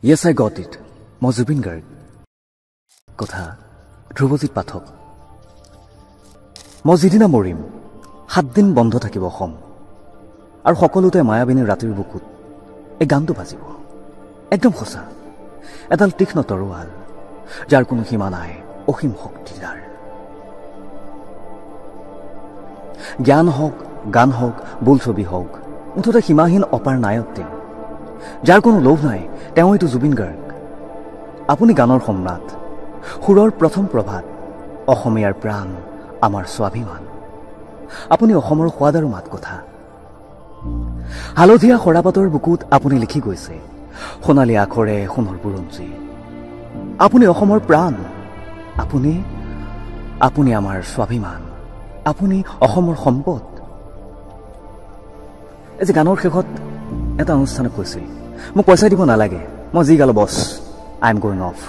Yes, I got it. মই জুবিন গাৰ্গ। কথা ধ্ৰুৱজিত পাঠক। মই যিদিনা মৰিম 7 দিন বন্ধ থাকিব অসম, আৰু সকলোতে মায়াবিনী ৰাতিৰ বুকুত এই গানটো বাজিব। একদম সঁচা, এডাল তীক্ষ্ণ তৰোৱাল যাৰ কোনো সীমা নাই, অসীম শক্তি যাৰ। জ্ঞান হওক, গান হওক, বোলছবি হওক, মুঠতে সীমাহীন অপাৰ নায়ক তেওঁ, যাৰ কোনো লোভ নাই, তেওঁ এইটো জুবিন গাৰ্গ। আপুনি গানৰ সম্ৰাট, সুৰৰ প্ৰথম প্ৰভাত, অসমীয়াৰ প্ৰাণ, আমাৰ স্বাভিমান। আপুনি অসমৰ সোৱাদ আৰু মাত কথা। হালধীয়া সৰাপাতৰ বুকুত আপুনি লিখি গৈছে সোণালী আখৰে সোণৰ বুৰঞ্জী। আপুনি অসমৰ প্ৰাণ, আপুনি আপুনি আমাৰ স্বাভিমান, আপুনি অসমৰ সম্পদ। এই যে গানৰ শেষত এটা অনুষ্ঠানত কৈছিল, মোক পইচা দিব নালাগে, মই যি গালো boss, I am going off.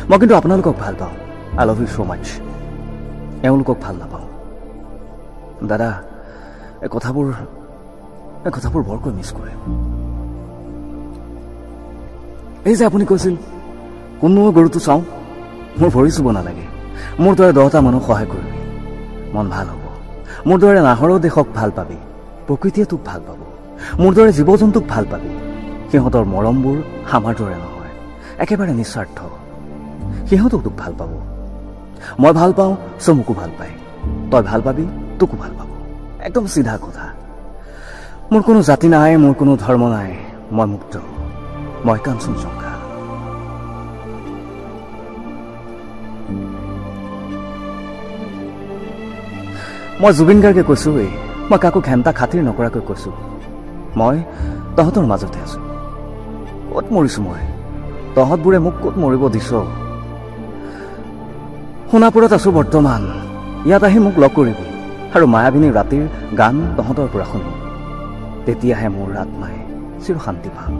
মই কিন্তু আপোনালোকক ভাল পাওঁ, I love you so much. এওঁলোকক ভাল নাপাওঁ দাদা। এই কথাবোৰ বৰকৈ মিছ কৰে। এই যে আপুনি কৈছিল, কোনো গৰুটো চাওঁ, মোৰ ভৰি চুব নালাগে, মোৰ দৰে 10টা মানুহ সহায় কৰিবি, মন ভাল হ'ব। মোৰ দৰে নাহৰৰ দেশক ভাল পাবি, প্ৰকৃতিয়ে তোক ভাল পাব। মোৰ দৰে জীৱ জন্তুক ভাল পাবি, সিহঁতৰ মৰমবোৰ আমাৰ দৰে নহয়, একেবাৰে নিস্বাৰ্থ, সিহঁতক তোক ভাল পাব। মই ভাল পাওঁ, চমুকো ভাল পায়, তই ভাল পাবি, তোকো ভাল পাব। একদম চিধা কথা। মোৰ কোনো জাতি নাই, মোৰ কোনো ধৰ্ম নাই, মই মুক্ত, মই কাঞ্চনজংঘা। মই জুবিন গাৰ্গে কৈছো, এই মই কাকো ঘেণ্টা খাতিৰ নকৰাকৈ কৈছো, মই তহঁতৰ মাজতে আছো। ক'ত মৰিছো মই? তহঁতবোৰে মোক ক'ত মৰিব দিছ? সোণাপুৰত আছো বৰ্তমান, ইয়াত আহি মোক লগ কৰিবি আৰু মায়াবিনী ৰাতিৰ গান তহঁতৰ পৰা শুনিম, তেতিয়াহে মোৰ আত্মাই চিৰ শান্তি পাম।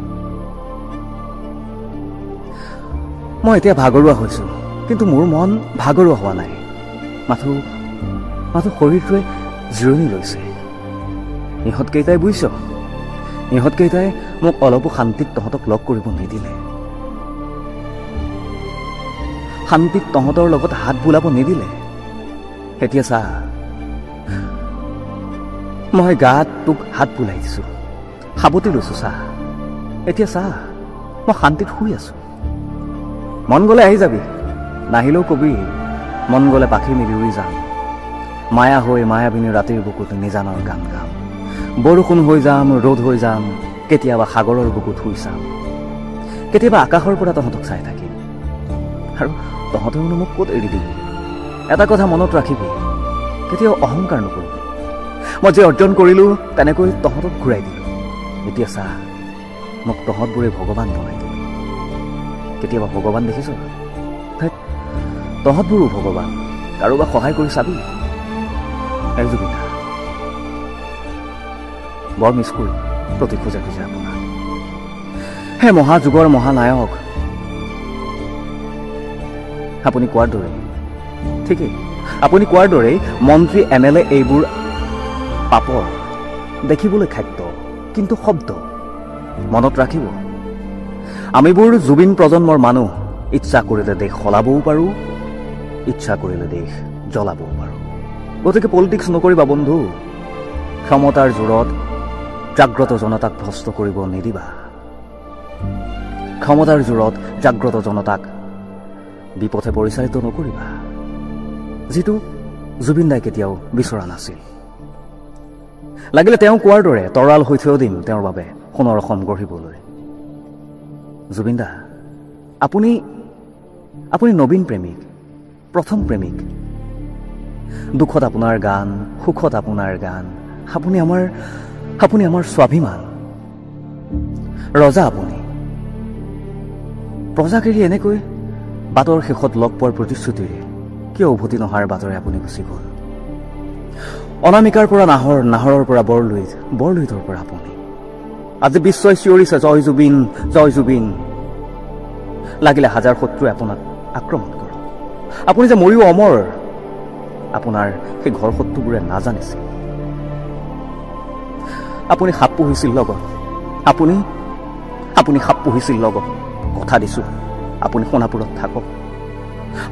মই এতিয়া ভাগৰুৱা হৈছো, কিন্তু মোৰ মন ভাগৰুৱা হোৱা নাই, মাথো শৰীৰটোৱে জিৰণি লৈছে। ইহঁতকেইটাই বুজিছ, ইহঁতকেইটাই মোক অলপো শান্তিত তহঁতক লগ কৰিব নিদিলে, শান্তিত তহঁতৰ লগত হাত বোলাব নিদিলে। এতিয়া চা, মই গাত তোক হাত বোলাই দিছো, সাৱটি লৈছো, চা এতিয়া চা, মই শান্তিত শুই আছো। মন গ'লে আহি যাবি, নাহিলেও কবি, মন গ'লে পাখি মিলি উৰি যাম, মায়া হৈ মায়াবিনী ৰাতিৰ বুকুত নিজানৰ গান গাম, বৰষুণ হৈ যাম, ৰ'দ হৈ যাম, কেতিয়াবা সাগৰৰ বুকুত শুই চাম, কেতিয়াবা আকাশৰ পৰা তহঁতক চাই থাকিম। আৰু তহঁতেওনো মোক ক'ত এৰি দিবি? এটা কথা মনত ৰাখিবি, কেতিয়াও অহংকাৰ নকৰিবি। মই যি অৰ্জন কৰিলোঁ তেনেকৈ তহঁতক ঘূৰাই দিলোঁ। এতিয়া চা, মোক তহঁতবোৰে ভগৱান বনাই দিলি। কেতিয়াবা ভগৱান দেখিছ? তহঁতবোৰো ভগৱান, কাৰোবাক সহায় কৰি চাবি। জুবিন দা, বৰ মিছ কৰিম প্ৰতি খোজে খোজে আপোনাক। হে মহাযুগৰ মহানায়ক, আপুনি কোৱাৰ দৰেই ঠিকেই, আপুনি কোৱাৰ দৰেই মন্ত্ৰী, এম এল এ এইবোৰ পাপৰ, দেখিবলৈ খাদ্য কিন্তু শব্দ। মনত ৰাখিব, আমিবোৰ জুবিন প্ৰজন্মৰ মানুহ, ইচ্ছা কৰিলে দেশ সলাবও পাৰোঁ, ইচ্ছা কৰিলে দেশ জ্বলাবও পাৰোঁ। গতিকে পলিটিক্স নকৰিবা বন্ধু, ক্ষমতাৰ জোৰত জাগ্ৰত জনতাক ভ্ৰষ্ট কৰিব নিদিবা। ক্ষমতাৰ জোৰত জাগ্ৰত জনতাক বিপথে পৰিচালিত নকৰিবা, যিটো জুবিন দাই কেতিয়াও বিচৰা নাছিল। লাগিলে তেওঁ কোৱাৰ দৰে তৰাল হৈ থৈ দিম তেওঁৰ বাবে সোণৰ অসম গঢ়িবলৈ। জুবিন দা, আপুনি আপুনি নবীন প্ৰেমিক, প্ৰথম প্ৰেমিক। দুখত আপোনাৰ গান, সুখত আপোনাৰ গান, আপুনি আমাৰ স্বাভিমান ৰজা। আপুনি প্ৰজাক এৰি এনেকৈ বাটৰ শেষত লগ পোৱাৰ প্ৰতিশ্ৰুতিৰে কিয় উভতি নহাৰ বাটৰে আপুনি গুচি গ'ল? অনামিকাৰ পৰা নাহৰ, নাহৰৰ পৰা বৰলুইত, বৰলুইতৰ পৰা আপুনি। আজি বিশ্বই চিঞৰিছে জয় জুবিন, জয় জুবিন। লাগিলে হাজাৰ শত্ৰুৱে আপোনাক আক্ৰমণ কৰক, আপুনি যে মৰিও অমৰ, আপোনাৰ সেই ঘৰ শত্ৰুবোৰে নাজানিছিল। আপুনি সাপ পুহিছিল লগত, আপুনি আপুনি সাপ পুহিছিল লগত। কথা দিছোঁ, আপুনি সোণাপুৰত থাকক।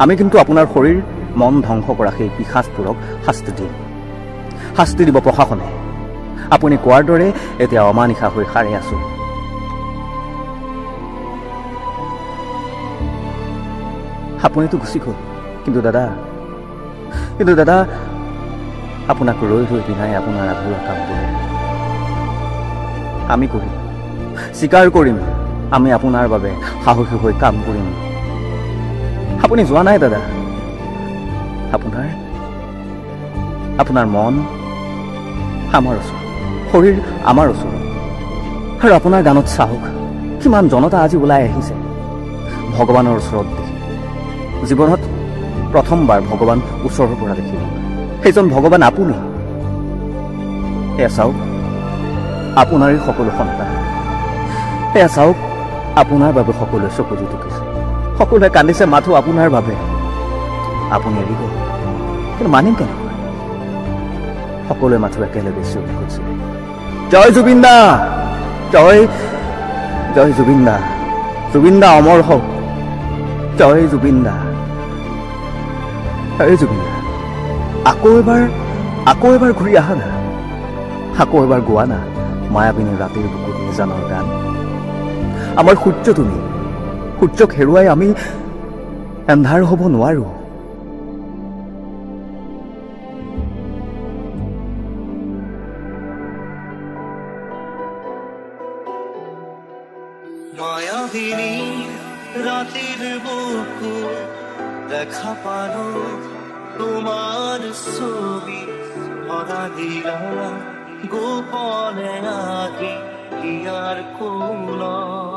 আমি কিন্তু আপোনাৰ শৰীৰ মন ধ্বংস কৰা সেই পিশাচবোৰক শাস্তি দিম। শাস্তি দিব প্ৰশাসনে। আপুনি কোৱাৰ দৰে এতিয়া অমানিশা হৈ সাৰে আছোঁ। আপুনিতো গুচি গ'ল, কিন্তু দাদা আপোনাক ৰৈ ৰৈ বিনাই আপোনাৰ আধৰুৱা কামবোৰে আমি কৰিম, স্বীকাৰ কৰিম। আমি আপোনাৰ বাবে সাহসী হৈ কাম কৰিম। আপুনি যোৱা নাই দাদা। আপোনাৰ আপোনাৰ মন আমাৰ ওচৰত, শৰীৰ আমাৰ ওচৰত। আৰু আপোনাৰ গানত চাওক কিমান জনতা আজি ওলাই আহিছে ভগৱানৰ ওচৰত দেখি। জীৱনত প্ৰথমবাৰ ভগৱান ওচৰৰ পৰা দেখিব। সেইজন ভগৱান আপুনি। এয়া চাওক আপোনাৰেই সকলো সন্তান। এয়া চাওক আপোনাৰ বাবে সকলোৱে চকুযু টুকিছে, সকলোৱে কান্দিছে মাথো আপোনাৰ বাবে। আপুনি এৰি গ'ল, কিন্তু মানিম কেনেকৈ? সকলোৱে মাথো একেলগে চিঞৰি কৈছে, জয় জুবিন দা, জয় জয় জুবিন দা, জুবিন দা অমৰ হওক, জয় জুবিন দা, জয় জুবিন দা। আকৌ এবাৰ ঘূৰি আহা না, আকৌ এবাৰ গোৱা না মায়াবিনী ৰাতিৰ বুকুত নিজানৰ গান। আমাৰ সূৰ্য তুমি, সূৰ্যক হেৰুৱাই আমি এন্ধাৰ হ'ব নোৱাৰো। মায়াবিনী ৰাতিৰ বুকুত দেখা পালো তোমাৰ ছবি, ধৰা দিলা গোপনে আঁকি হিয়াৰ কোণত।